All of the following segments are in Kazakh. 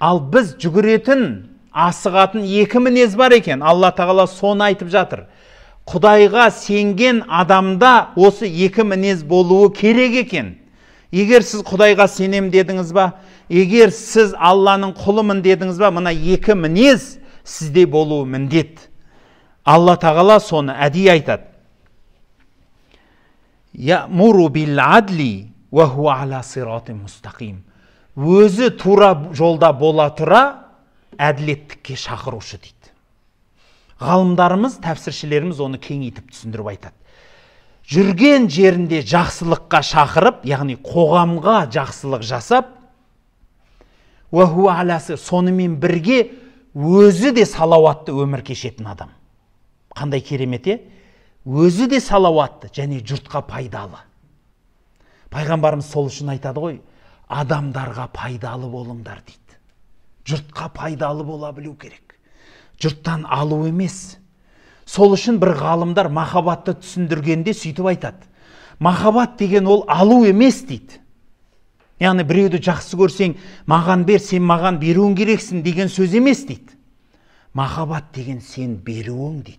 Ал біз жүгіретін, асығатын екі мінез бар екен. Алла Тағала соны айтып жатыр. Құдайға сенген адамда осы екі мінез болуы керек екен. Егер сіз Құдайға сенем дедіңіз ба, егер сіз Алланың құлымын дедіңіз ба, мына екі мінез сізде болуы міндет. Алла Тағала соны әдейі айтады. Я'муру бил адли ва хуа ала сирати мустақим. Өзі тура жолда бола тұра әділеттікке шақырушы дейді. Ғалымдарымыз, тәпсіршілеріміз оны кеңейтіп түсіндіріп айтады. Жүрген жерінде жақсылыққа шақырып, яғни қоғамға жақсылық жасап, сонымен бірге өзі де салауатты өмір кешетін адам. Қандай керемет, е? Өзі де салауатты және жұртқа пайдалы. Пайғамбарымыз сол үшін айтады ғой, адамдарға пайдалы болыңдар дейді. Жұртқа пайдалы бола білу керек. Жұрттан алу емес. Сол үшін бір ғалымдар махаббатты түсіндіргенде сөйтіп айтады. Махаббат деген ол алу емес дейді. Яғни біреуді жақсы көрсең, маған бер, сен маған беруің керексің деген сөз емес дейді. Махаббат деген сен беруің дейді.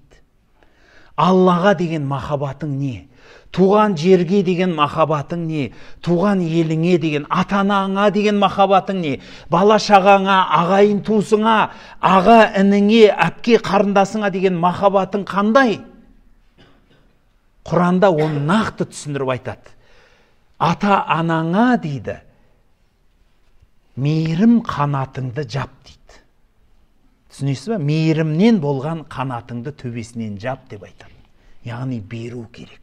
Аллаға деген махаббатың не? Туған жерге деген махаббатың не? Туған еліңе деген, ата-анаңа деген махаббатың не? Бала шағаңа, ағайын туысыңа, аға ініңе, әпке қарындасыңа деген махаббатың қандай? Құранда оны нақты түсіндіріп айтады. Ата-анаңа дейді, мейірім қанатыңды жап дейді. Түсінесіз ба? Мейірімнен болған қанатыңды төбесінен жап деп айтады. Яғни беру керек.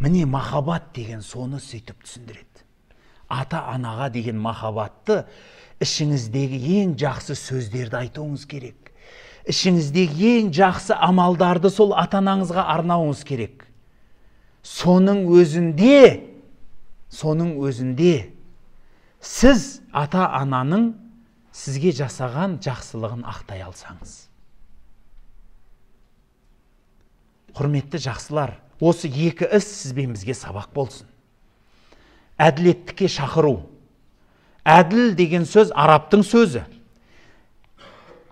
Міне махаббат деген соны сөйтіп түсіндіреді. Ата-анаға деген махаббатты ішіңіздегі ең жақсы сөздерді айтуыңыз керек. Ішіңіздегі ең жақсы амалдарды сол ата-анаңызға арнауыңыз керек. Соның өзінде сіз ата-ананың сізге жасаған жақсылығын ақтай алсаңыз. Құрметті жақсылар, осы екі іс сізбен бізге сабақ болсын. Әділеттікке шақыру. Әділ деген сөз арабтың сөзі.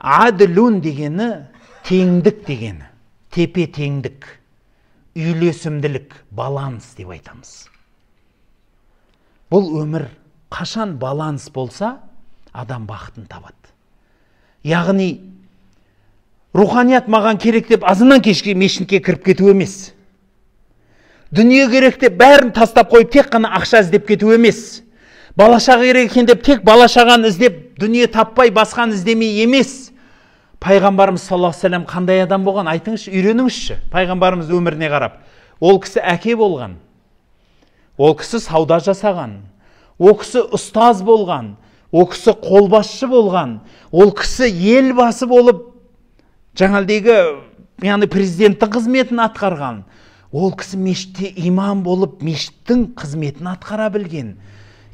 Әділун дегені теңдік дегені, тепе теңдік, үйлесімділік, баланс деп айтамыз. Бұл өмір қашан баланс болса, адам бақытын табады. Яғни руханият маған керек деп азаннан кешке мешітке кіріп кету емес. Дүние керек деп бәрін тастап қойып тек қана ақша іздеп кету емес. Бала шаға керек екен деп тек бала шағаны іздеп дүние таппай басқаны іздемей емес. Пайғамбарымыз саллаллаху алейхи вассалам қандай адам болған айтыңызшы, үйреніңізші. Пайғамбарымыз өміріне қарап. Ол кісі әке болған. Ол кісі сауда жасаған. Ол кісі ұстаз болған. Ол кісі қолбасшы болған. Ол кісі елбасы болып жаңағыдегі, яғни президенттің қызметін атқарған. Ол кісі мешітте имам болып, мешіттің қызметін атқара білген.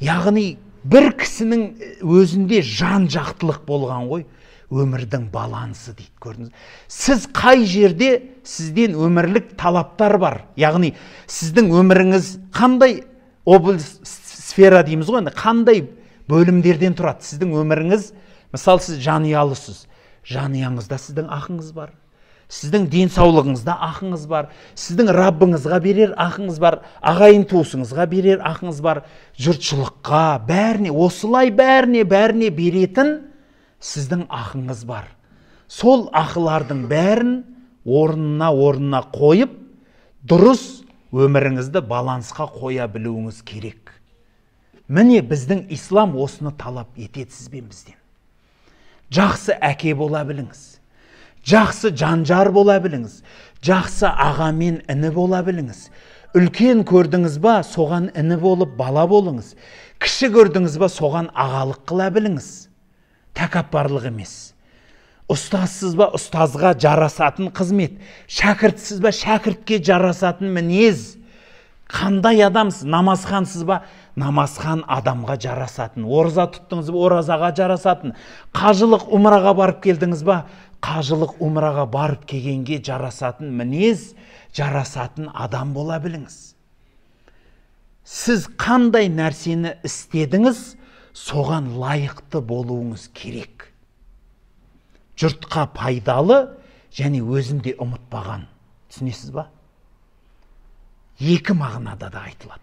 Яғни бір кісінің өзінде жан жақтылық болған ғой, өмірдің балансы дейді, көрдіңіз. Сіз қай жерде сізден өмірлік талаптар бар? Яғни сіздің өміріңіз қандай облыс сфера дейміз ғой, енді қандай бөлімдерден тұрады? Сіздің өміріңіз, мысалы сіз жанұялысыз. Жанұяңызда сіздің ақыңыз бар. Сіздің денсаулығыңызда ақыңыз бар, сіздің Раббыңызға берер ақыңыз бар, ағайын туысыңызға берер ақыңыз бар, жұртшылыққа, бәріне, осылай бәріне, бәріне беретін сіздің ақыңыз бар. Сол ақылардың бәрін орнына қойып, дұрыс өміріңізді балансқа қоя білуіңіз керек. Міне біздің ислам осыны талап етеді сізбен бізден. Жақсы әке бола біліңіз. Жақсы жанжар бола біліңіз, жақсы аға мен іні бола біліңіз. Үлкен көрдіңіз ба, соған іні болып бала болыңыз. Кіші көрдіңіз ба, соған ағалық қыла біліңіз. Тәкаппарлық емес. Ұстазсыз ба, ұстазға жарасатын қызмет. Шәкіртсіз ба, шәкіртке жарасатын мінез. Қандай адамсыз? Намазхансыз ба? Намазхан адамға жарасатын. Ораза тұттыңыз ба? Оразаға жарасатын. Қажылық умраға барып келдіңіз ба? Қажылық умраға барып келгенге жарасатын мінез, жарасатын адам бола біліңіз. Сіз қандай нәрсені істедіңіз, Соған лайықты болуыңыз керек. Жұртқа пайдалы және өзін де ұмытпаған. Түсінесіз ба? Екі мағынада да айтылады.